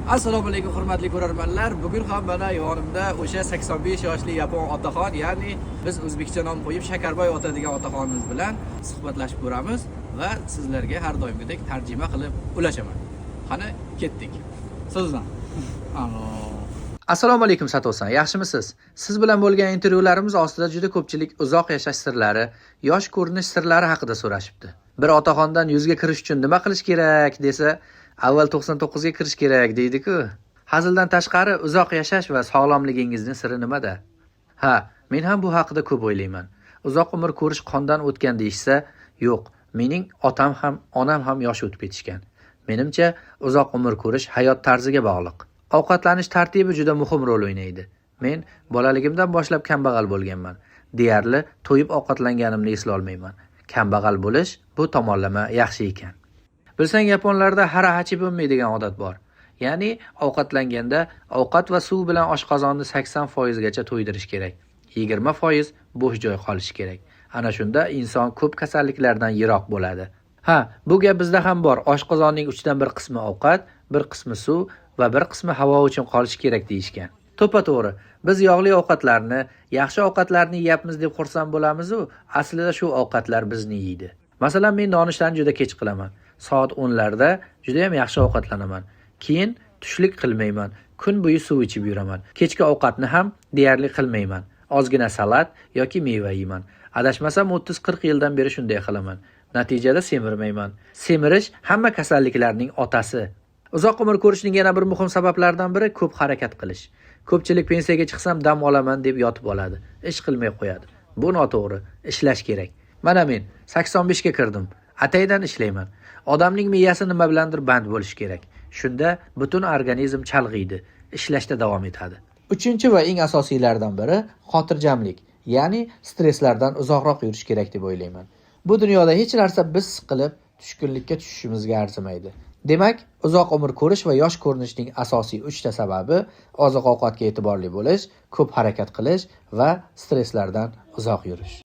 Assalomu alaykum, hurmatli ko'rarmanlar. Bugun ham mana yonimda o'sha 85 yoshli yapon otaxon, ya'ni biz o'zbekcha nom qo'yib Shakarboy ota degan otaxonimiz bilan suhbatlashib ko'ramiz va sizlarga har doimgidek tarjima qilib ulashaman. Qani, ketdik. 佐藤さん、 Assalomu alaykum, Satosan, yaxshimisiz? Siz bilan bo'lgan intervyularimiz ostida juda ko'pchilik uzoq yashash sirlari, yosh ko'rinish sirlari haqida so'rashibdi. Bir otaxondan 100 ga kirish uchun nima qilish kerak desa, avval 99 ga kirish kerak deydi-ku. Hazildan tashqari, uzoq yashash va sog'lomligingizning siri nimada? Ha, men ham bu haqida ko'p o'ylayman. Uzoq umr ko'rish qondan o'tgan deyishsa, yo'q, mening otam ham, onam ham yosh o'tib ketishgan. Menimcha, uzoq umr ko'rish hayot tarziga bog'liq. Ovqatlanish tartibi juda muhim rol o'ynaydi. Men bolaligimdan boshlab kambag'al bo'lganman. Deyarli to'yib ovqatlanganimni eslolmayman. Kambag'al bo'lish bu tomonlama yaxshi ekan. Bilsang, yaponlarda hara hachibunmi degan odat bor. Ya'ni ovqatlanganda ovqat va suv bilan oshqozonni 80% gacha to'ydirish kerak. 20% bo'sh joy qolishi kerak. Ana shunda inson ko'p kasalliklardan yiroq bo'ladi. Ha, bu gap bizda ham bor. Oshqozonning uchdan bir qismi ovqat, bir qismi suv va bir qismi havo uchun qolishi kerak deyishgan. To'ppa-to'g'ri. Biz yog'li ovqatlarni, yaxshi ovqatlarni yeyapmiz deb xursand bo'lamiz-u, aslida shu ovqatlar bizni yeydi. Masalan, men nonushtani juda kech qilaman. Soat 10 larda juda ham yaxshi ovqatlanaman. Keyin tushlik qilmayman. Kun bo'yi suv ichib yuraman. Kechki ovqatni ham deyarli qilmayman. Ozgina salat yoki meva yeyman. Adashmasam, 30-40 yildan beri shunday qilaman. Natijada semirmayman. Semirish hamma kasalliklarning otasi. Uzoq umr ko'rishning yana bir muhim sabablaridan biri ko'p harakat qilish. Ko'pchilik pensiyaga chiqsam dam olaman deb yotib oladi. Ish qilmay qo'yadi. Bu noto'g'ri. Ishlash kerak. Mana men 85 ga kirdim. Ataydan ishlayman. Odamning miyasi nima bilandir band bo'lishi kerak. Shunda butun organizm chalg'iydi, ishlashda davom etadi. Uchinchi va eng asosiylaridan biri xotirjamlik, ya'ni stresslardan uzoqroq yurish kerak deb o'ylayman. Bu dunyoda hech narsa biz siqilib, tushkunlikka tushishimizga arzimaydi. Demak, uzoq umr ko'rish va yosh ko'rinishning asosiy uchta sababi oziq-ovqatga e'tiborli bo'lish, ko'p harakat qilish va stresslardan uzoq yurish.